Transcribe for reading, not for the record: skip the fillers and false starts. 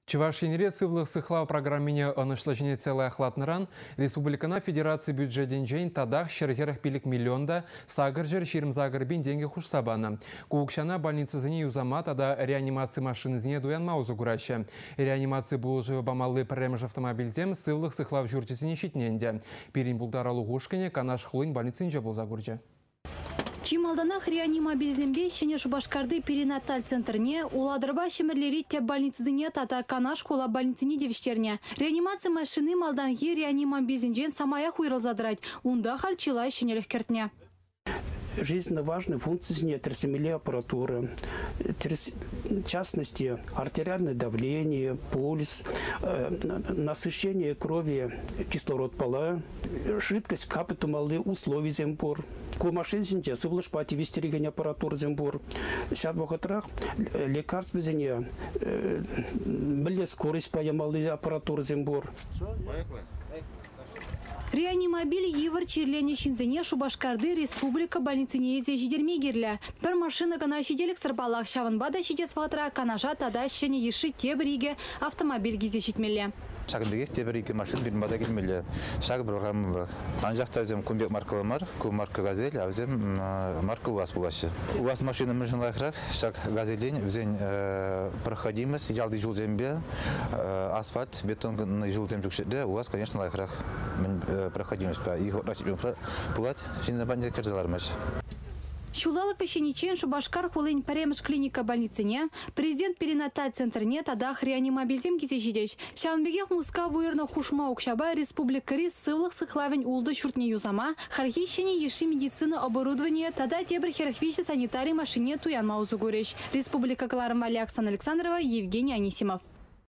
Чӑваш Енре сывлӑх сыхлав программине ӑнӑҫлӑ ҫӗнетсе лайӑхлатнӑран республикӑна федераци бюджетӗнчен татах 145 миллион та 828 пин тенкӗ хушса панӑ. Ку укҫана больницӑсене юсама тата реанимаци машинисене туянма усӑ кураҫҫӗ. Реанимаци пулӑшӑвӗ памалли пӗрремӗш автомобильсем сывлӑх сыхлав ҫурчӗсене ҫитнӗ ӗнтӗ. Пирӗн пултарулӑх ушкӑнӗ Канаш хулин больницинче пулса курчӗ. Чи малтанах реанимобильсемпе Ҫӗнӗ Шупашкарти перинаталь центрне, Улатӑрпа Ҫӗмӗрлери тӗп больницӑсене тата Канаш хула больницине тивӗҫтернӗ. Реанимаци машини малтанхи реанимобильсенчен самаях уйрӑлса тӑрать. Унта халь чылай ҫӗнӗлӗх кӗртнӗ. Жизненно важной функцисене тӗрӗслемелли аппаратура, в частности, артериальное давление, пульс, насыщение крови кислородпала, жидкость капӗ тумалли условисем пур. Ку машинсенче сывлӑшпа тивӗҫтерекен аппаратурӑсем пур. Ҫав вӑхӑтрах лекарствӑсене мӗнле скоростьпа ямалли аппаратурӑсем пур. Реанимобиль йывӑр чирленӗ ҫынсене Шупашкарти республика больницине илсе ҫитерме кирлӗ. Пӗр машина кӑна ҫителӗксӗр паллах, ҫавӑнпа та ҫитес вӑхӑтра Канаша тата ҫӗнӗ йышши тепӗр икӗ автомобиль килсе ҫитмелле. Ҫакӑн пекех тепӗр икӗ машина пирӗн пата килмелле. Ҫакӑ программӑпа. Анчах та вӗсем кун пек маркӑллӑ мар, ку марка «Газель», а вӗсем марка УАЗ пулаҫҫӗ. УАЗ машина мӗншӗн лайӑхрах? Ҫак «Газельтен» вӗсен проходимость ялти ҫулсемпе асфальт, бетон ҫулсем ҫук ҫӗрте УАЗ, конечно, лайӑхрах проходимостьпа. Их пулать, ҫынсем патне кӗрсе лармасть. Ҫулталӑк вӗҫлениччен Шупашкар хулин пӗрремӗш клиника больницине, Президент перинаталь центрне татах реанимобильсем килсе ҫитӗҫ. Ҫавӑн пекех Мускав уйӑрнӑ хушма укҫапа республикӑри сывлӑх сыхлавӗн ултӑ ҫуртне юсама, хальхи ҫӗнӗ йышши медицина оборудованийӗ тата тепӗр 43 санитари машинине туянма усӑ курӗҫ. Республика кӑларӑм валли Оксана Александрова, Евгений Анисимов.